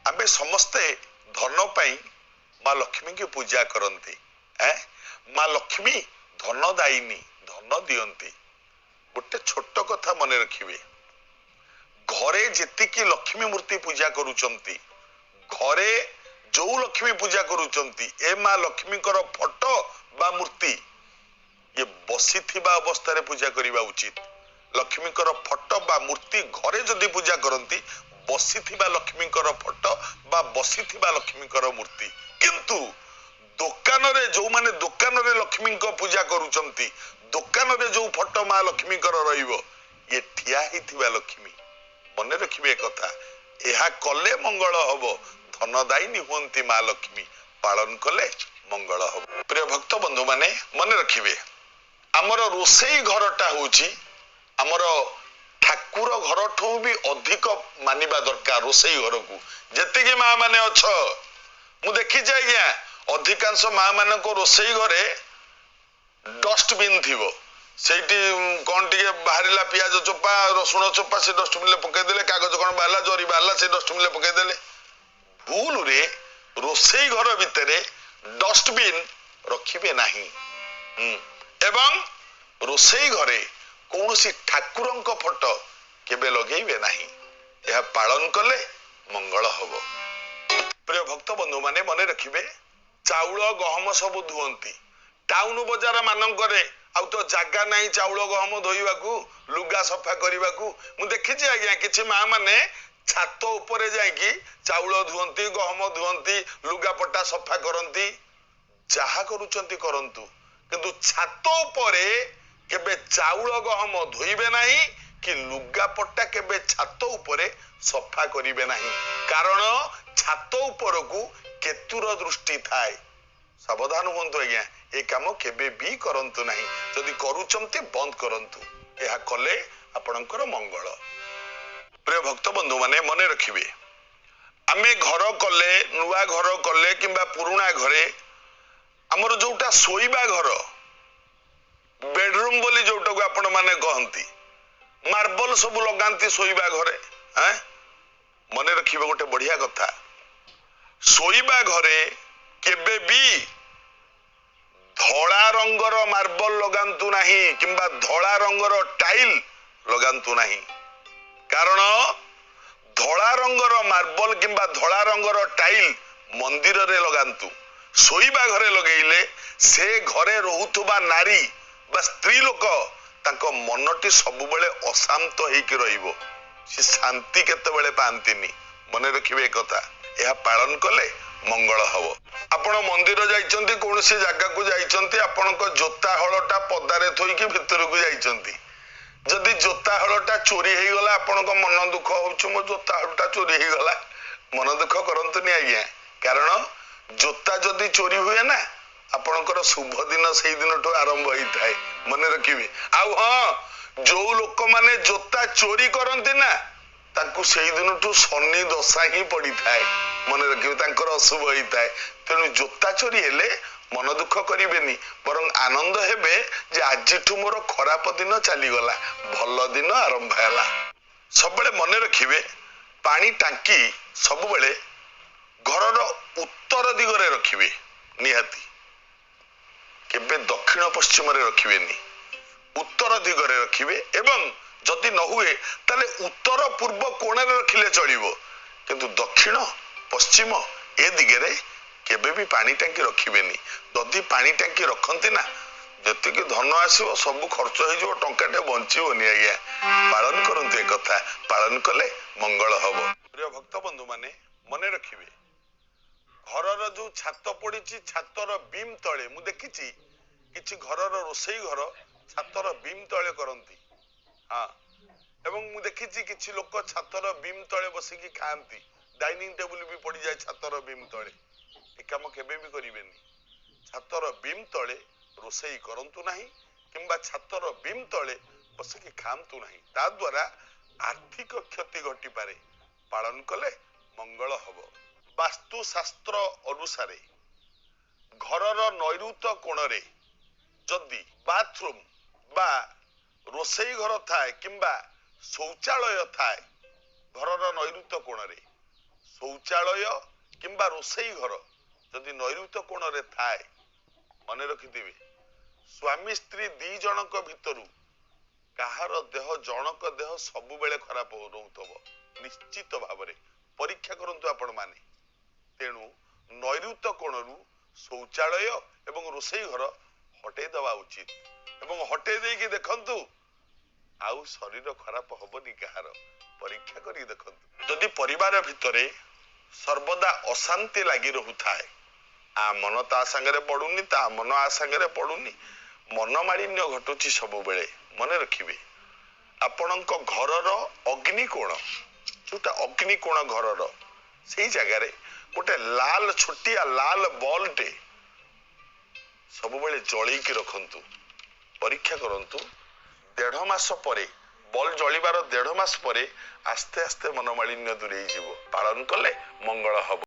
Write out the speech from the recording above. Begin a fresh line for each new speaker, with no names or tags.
ଆମେ ସମସ୍ତେ ଧନ ପାଇଁ ମା ଲକ୍ଷ୍ମୀଙ୍କୁ ପୂଜା କରନ୍ତି। ମା ଲକ୍ଷ୍ମୀ ଧନଦାୟିନୀ, ଧନ ଦିଅନ୍ତି। ଗୋଟେ ଛୋଟ କଥା ମନେ ରଖିବେ, ଘରେ ଯେତିକି ଲକ୍ଷ୍ମୀ ମୂର୍ତ୍ତି ପୂଜା କରୁଛନ୍ତି, ଘରେ ଯୋଉ ଲକ୍ଷ୍ମୀ ପୂଜା କରୁଛନ୍ତି, ଏ ମା ଲକ୍ଷ୍ମୀଙ୍କର ଫଟୋ ବା ମୂର୍ତ୍ତି ଇଏ ବସିଥିବା ଅବସ୍ଥାରେ ପୂଜା କରିବା ଉଚିତ। ଲକ୍ଷ୍ମୀଙ୍କର ଫଟୋ ବା ମୂର୍ତ୍ତି ଘରେ ଯଦି ପୂଜା କରନ୍ତି, ବସିଥିବା ଲକ୍ଷ୍ମୀଙ୍କର ଫଟୋ ବା ବସିଥିବା ଲକ୍ଷ୍ମୀଙ୍କର ମୂର୍ତ୍ତି। କିନ୍ତୁ ଦୋକାନରେ ଯୋଉମାନେ ଦୋକାନରେ ଲକ୍ଷ୍ମୀଙ୍କ ପୂଜା କରୁଛନ୍ତି, ଦୋକାନରେ ଯୋଉ ଫଟୋ ମା ଲକ୍ଷ୍ମୀଙ୍କର ରହିବ, ଇଏ ଠିଆ ହେଇଥିବା ଲକ୍ଷ୍ମୀ। ମନେ ରଖିବେ କଥା, ଏହା କଲେ ମଙ୍ଗଳ ହବ। ଧନଦାୟିନୀ ହୁଅନ୍ତି ମା ଲକ୍ଷ୍ମୀ, ପାଳନ କଲେ ମଙ୍ଗଳ ହବ। ପ୍ରିୟ ଭକ୍ତ ବନ୍ଧୁମାନେ, ମନେ ରଖିବେ, ଆମର ରୋଷେଇ ଘରଟା ହଉଛି ଆମର ଠାକୁର ଘରଠୁ ବି ଅଧିକ ମାନିବା ଦରକାର ରୋଷେଇ ଘରକୁ। ଯେତିକି ମା ମାନେ ଅଛ, ମୁଁ ଦେଖିଛି ଆଜ୍ଞା, ଅଧିକାଂଶ ମା ମାନଙ୍କ ରୋଷେଇ ଘରେ ଡଷ୍ଟବିନ୍ ଥିବ। ସେଇଠି କଣ ଟିକେ ବାହାରିଲା, ପିଆଜ ଚୋପା, ରସୁଣ ଚୋପା, ସେ ଡଷ୍ଟବିନରେ ପକେଇଦେଲେ। କାଗଜ କଣ ବାହାରିଲା, ଜରି ବାହାରିଲା, ସେ ଡଷ୍ଟବିନରେ ପକେଇଦେଲେ। ଭୁଲରେ ରୋଷେଇ ଘର ଭିତରେ ଡଷ୍ଟବିନ୍ ରଖିବେ ନାହିଁ ଏବଂ ରୋଷେଇ ଘରେ କୌଣସି ଠାକୁରଙ୍କ ଫଟୋ କେବେ ଲଗେଇବେ ନାହିଁ। ଏହା ପାଳନ କଲେ ମଙ୍ଗଳ ହବ। ପ୍ରିୟ ଭକ୍ତ ବନ୍ଧୁମାନେ, ମନେ ରଖିବେ, ଚାଉଳ ଗହମ ସବୁ ଧୁଅନ୍ତି ଟାଉନ ବଜାର ମାନଙ୍କରେ, ଆଉ ତ ଜାଗା ନାହିଁ ଚାଉଳ ଗହମ ଧୋଇବାକୁ, ଲୁଗା ସଫା କରିବାକୁ। ମୁଁ ଦେଖିଛି ଆଜ୍ଞା, କିଛି ମା ମାନେ ଛାତ ଉପରେ ଯାଇକି ଚାଉଳ ଧୁଅନ୍ତି, ଗହମ ଧୁଅନ୍ତି, ଲୁଗାପଟା ସଫା କରନ୍ତି। ଯାହା କରୁଛନ୍ତି କରନ୍ତୁ, କିନ୍ତୁ ଛାତ ଉପରେ କେବେ ଚାଉଳ ଗହମ ଧୋଇବେ ନାହିଁ କି ଲୁଗାପଟା କେବେ ଛାତ ଉପରେ ସଫା କରିବେ ନାହିଁ, କାରଣ ଛାତ ଉପରକୁ କେତୁର ଦୃଷ୍ଟି ଥାଏ। ସାବଧାନ ହୁଅନ୍ତୁ ଆଜ୍ଞା, ଏ କାମ କେବେ ବି କରନ୍ତୁ ନାହିଁ। ଯଦି କରୁଛନ୍ତି ବନ୍ଦ କରନ୍ତୁ। ଏହା କଲେ ଆପଣଙ୍କର ମଙ୍ଗଳ। ପ୍ରିୟ ଭକ୍ତ ବନ୍ଧୁମାନେ, ମନେ ରଖିବେ, ଆମେ ଘର କଲେ, ନୂଆ ଘର କଲେ କିମ୍ବା ପୁରୁଣା ଘରେ, ଆମର ଯୋଉଟା ଶୋଇବା ଘର, ବେଡରୁମ ବୋଲି ଯୋଉଟାକୁ ଆପଣ ମାନେ କହନ୍ତି, ମାର୍ବଲ ସବୁ ଲଗାନ୍ତି ଶୋଇବା ଘରେ। ମନେ ରଖିବେ ଗୋଟେ ବଢିଆ କଥା, ଶୋଇବା ଘରେ କେବେ ବି ଧଳା ରଙ୍ଗର ମାର୍ବଲ ଲଗାନ୍ତୁ ନାହିଁ କିମ୍ବା ଧଳା ରଙ୍ଗର ଟାଇଲ ଲଗାନ୍ତୁ ନାହିଁ, କାରଣ ଧଳା ରଙ୍ଗର ମାର୍ବଲ କିମ୍ବା ଧଳା ରଙ୍ଗର ଟାଇଲ ମନ୍ଦିରରେ ଲଗାନ୍ତୁ। ଶୋଇବା ଘରେ ଲଗେଇଲେ ସେ ଘରେ ରହୁଥିବା ନାରୀ ବା ସ୍ତ୍ରୀ ଲୋକ, ତାଙ୍କ ମନଟି ସବୁବେଳେ ଅଶାନ୍ତ ହେଇକି ରହିବ, ସେ ଶାନ୍ତି କେତେବେଳେ ପାଆନ୍ତିନି। ମନେ ରଖିବେ କଥା, ଏହା ପାଳନ କଲେ ମଙ୍ଗଳ ହବ। ଆପଣ ମନ୍ଦିର ଯାଇଛନ୍ତି, କୌଣସି ଜାଗାକୁ ଯାଇଛନ୍ତି, ଆପଣଙ୍କ ଜୋତା ହଳଟା ପଦାରେ ଥୋଇକି ଭିତରକୁ ଯାଇଛନ୍ତି। ଯଦି ଜୋତା ହଳଟା ଚୋରି ହେଇଗଲା, ଆପଣଙ୍କ ମନ ଦୁଃଖ ହଉଛି, ମୋ ଜୋତା ହଳଟା ଚୋରି ହେଇଗଲା। ମନ ଦୁଃଖ କରନ୍ତୁନି ଆଜ୍ଞା, କାରଣ ଜୋତା ଯଦି ଚୋରି ହୁଏ ନା, ଆପଣଙ୍କର ଶୁଭ ଦିନ ସେଇ ଦିନଠୁ ଆରମ୍ଭ ହେଇଥାଏ। ମନେ ରଖିବେ। ଆଉ ହଁ, ଯୋଉ ଲୋକମାନେ ଜୋତା ଚୋରି କରନ୍ତି ନା, ତାଙ୍କୁ ସେଇ ଦିନଠୁ ଶନି ଦଶା ହିଁ ପଡିଥାଏ। ମନେ ରଖିବେ, ତାଙ୍କର ଅଶୁଭ ହେଇଥାଏ। ତେଣୁ ଜୋତା ଚୋରି ହେଲେ ମନ ଦୁଃଖ କରିବେନି, ବରଂ ଆନନ୍ଦ ହେବେ ଯେ ଆଜିଠୁ ମୋର ଖରାପ ଦିନ ଚାଲିଗଲା, ଭଲ ଦିନ ଆରମ୍ଭ ହେଲା। ସବୁବେଳେ ମନେ ରଖିବେ, ପାଣି ଟାଙ୍କି ସବୁବେଳେ ଘରର ଉତ୍ତର ଦିଗରେ ରଖିବେ, ନିହାତି କେବେ ଦକ୍ଷିଣ ପଶ୍ଚିମରେ ରଖିବେନି, ଉତ୍ତର ଦିଗରେ ରଖିବେ। ଏବଂ ଯଦି ନ ହୁଏ ତାହେଲେ ଉତ୍ତର ପୂର୍ବ କୋଣରେ ରଖିଲେ ଚଳିବ, କିନ୍ତୁ ଦକ୍ଷିଣ ପଶ୍ଚିମ ଏ ଦିଗରେ କେବେ ବି ପାଣି ଟାଙ୍କି ରଖିବେନି। ଯଦି ପାଣି ଟାଙ୍କି ରଖନ୍ତି ନା, ଯେତିକି ଧନ ଆସିବ ସବୁ ଖର୍ଚ୍ଚ ହେଇଯିବ, ଟଙ୍କାଟେ ବଞ୍ଚିବନି ଆଜ୍ଞା। ପାଳନ କରନ୍ତୁ ଏ କଥା, ପାଳନ କଲେ ମଙ୍ଗଳ ହବ। ପ୍ରିୟ ଭକ୍ତ ବନ୍ଧୁମାନେ, ମନେ ରଖିବେ, ଘରର ଯୋଉ ଛାତ ପଡିଛି, ଛାତର ବିମ୍ ତଳେ, ମୁଁ ଦେଖିଛି କିଛି ଘରର ରୋଷେଇ ଘର ଛାତର ବିମ୍ ତଳେ କରନ୍ତି। ହଁ, ଏବଂ ମୁଁ ଦେଖିଛି କିଛି ଲୋକ ଛାତର ବିମ୍ ତଳେ ବସିକି ଖାଆନ୍ତି, ଡାଇନିଂ ଟେବୁଲ ବି ପଡିଯାଏ ଛାତର ବିମ୍ ତଳେ। ଏ କାମ କେବେ ବି କରିବେନି। ଛାତର ବିମ୍ ତଳେ ରୋଷେଇ କରନ୍ତୁ ନାହିଁ କିମ୍ବା ଛାତର ବିମ୍ ତଳେ ବସିକି ଖାଆନ୍ତୁ ନାହିଁ, ତା ଦ୍ୱାରା ଆର୍ଥିକ କ୍ଷତି ଘଟିପାରେ। ପାଳନ କଲେ ମଙ୍ଗଳ ହବ। ବାସ୍ତୁଶାସ୍ତ୍ର ଅନୁସାରେ ଘରର ନୈଋତ କୋଣରେ ଯଦି ବାଥରୁମ ବା ରୋଷେଇ ଘର ଥାଏ କିମ୍ବା ଶୌଚାଳୟ ଥାଏ, ଘରର ନୈଋତ କୋଣରେ ଶୌଚାଳୟ କିମ୍ବା ରୋଷେଇ ଘର ଯଦି ନୈଋତ କୋଣରେ ଥାଏ, ମନେ ରଖିଥିବେ ସ୍ୱାମୀ ସ୍ତ୍ରୀ ଦି ଜଣଙ୍କ ଭିତରୁ କାହାର ଦେହ, ଜଣକ ଦେହ ସବୁବେଳେ ଖରାପ ରହୁଥିବ ନିଶ୍ଚିତ ଭାବରେ। ପରୀକ୍ଷା କରନ୍ତୁ ଆପଣମାନେ। ତେଣୁ ନୈଋତ କୋଣରୁ ଶୌଚାଳୟ ଏବଂ ରୋଷେଇ ଘର ହଟେଇ ଦେବା ଉଚିତ, ଏବଂ ହଟେଇ ଦେଇକି ଦେଖନ୍ତୁ ଆଉ ଶରୀର ଖରାପ ହବନି କାହାର। ପରୀକ୍ଷା କରିକି ଦେଖନ୍ତୁ। ଯଦି ପରିବାର ଭିତରେ ସର୍ବଦା ଅଶାନ୍ତି ଲାଗି ରହୁଥାଏ, ଆ ମନ ତା ସାଙ୍ଗରେ ପଡୁନି, ତା ମନ ଆ ସାଙ୍ଗରେ ପଡୁନି, ମନମାଳିନ୍ୟ ଘଟୁଛି ସବୁବେଳେ, ମନେ ରଖିବେ ଆପଣଙ୍କ ଘରର ଅଗ୍ନିକୋଣ, ଯୋଉଟା ଅଗ୍ନିକୋଣ ଘରର, ସେଇ ଜାଗାରେ ଗୋଟେ ଲାଲ ଛୋଟିଆ ଲାଲ ବଲଟେ ସବୁବେଳେ ଜଳେଇକି ରଖନ୍ତୁ। ପରୀକ୍ଷା କରନ୍ତୁ, 1.5 ମାସ ପରେ, ବଲ ଜଳିବାର 1.5 ମାସ ପରେ ଆସ୍ତେ ଆସ୍ତେ ମନମାଳିନ୍ୟ ଦୂରେଇ ଯିବ। ପାଳନ କଲେ ମଙ୍ଗଳ ହବ।